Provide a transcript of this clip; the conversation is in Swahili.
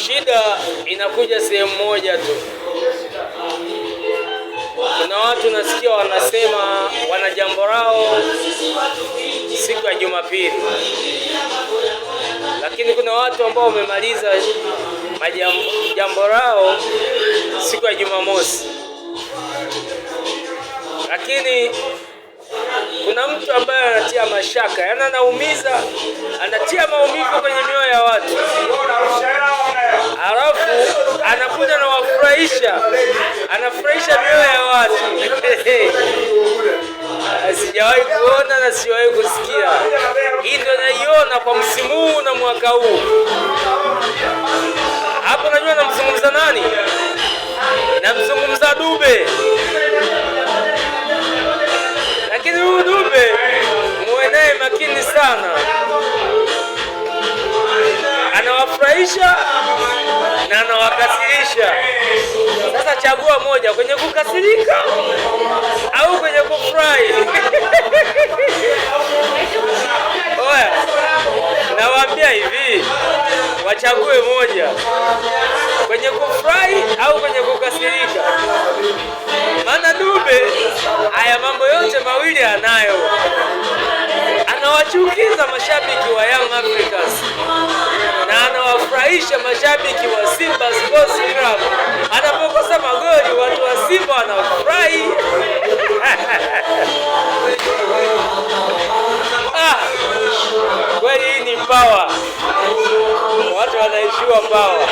Shida inakuja sehemu moja tu. Kuna watu nasikia wanasema wana jambo lao siku ya Jumapili, lakini kuna watu ambao wamemaliza jambo lao siku ya Jumamosi, lakini kuna mtu ambaye anatia mashaka, yaani anaumiza, anatia maumivu kwenye mioyo ya watu, halafu anakuja na wafurahisha, anafurahisha mioyo ya watu. Sijawahi kuona na sijawahi kusikia. Hii ndio naiona kwa msimu huu na mwaka huu. Hapo najua namzungumza nani? Namzungumza Dube. Lakini huyu Dube muwe naye makini sana, anawafurahisha na anawakasirisha. Sasa chagua moja, kwenye kukasirika au kwenye kufurahi. Oya, nawaambia hivi, wachague moja, kwenye kufurahi au kwenye kukasirika. Maana Dube haya mambo yote mawili anayo. Anawachukiza mashabiki wa Young Africans na anawafurahisha mashabiki wa Simba Sports Club. Anapokosa magoli watu wa Simba wanafurahi. Ah, kweli hii ni power, watu wanaishiwa power.